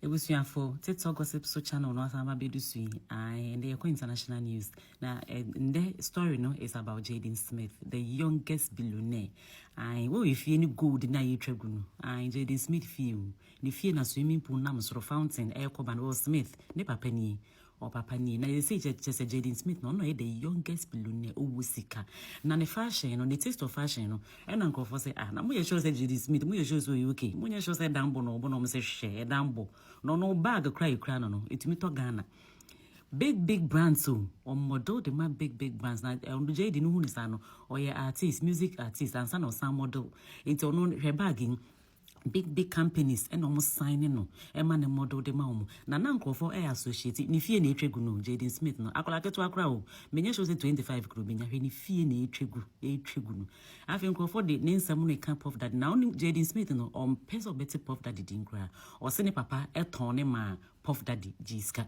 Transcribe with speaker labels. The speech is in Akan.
Speaker 1: Ebusuafo, TikTok Gossip So channel no asan aba bɛdu so yi. Ae, ɛndɛ yɛkɔ international news. Na ndɛ story no is about Jaden Smith, the youngest billionaire. Ae, wɔwɔ fie ne gold na yɛtwa gu no. Ae, Jaden Smith fie o. Ne fie na swimming pool nam soro, fountain ɛrekɔ ba no. Will Smith ne papa nie. Ɔpapa nie. Na yɛsɛ kyɛ sɛ Jaden Smith no, ɔno yɛ the youngest billionaire, ɔwɔ sika. Na ne fashion no, ne taste of fashion no, ɛna nkurɔfoɔ sɛ, "Ah, na moyɛ sure sɛ Jaden Smith, moyɛ sure sɛ ɔyɛ okay? Monyɛ sure sɛ ɛdan bɔ no ɔbɔ no?" Ɔmo sɛ hwɛ, ɛdan bɔ na ɔno bag kora yɛkura no, ɛtumi tɔ Ghana big big brands o. Ɔmodel de ma big big brands. Na ɔno Jaden no hu ne saa no, ɔyɛ artist, music artist ansa na ɔsan model. Nti ɔno hwɛ bag yi, big big companies ɛna ɔmo sign no ɛma ne model de ma ɔmo. Na nkurɔfoɔ ɛyɛ associate ne fie na etwa gu no. Jaden Smith no, akwadaa ketewa koraa o, menyɛ sure sɛ 25 kuro benya. Hwɛ ne fie na etwa gu no. Afei nkurɔfoɔ de ne nsɛm no eka Puff Daddy. Na ɔno Jaden Smith no, ɔmpɛ sɛ ɔbɛte Puff Daddy din koraa. Ɔsɛ ne papa ɛtɔn ne ma Puff Daddy gye sika.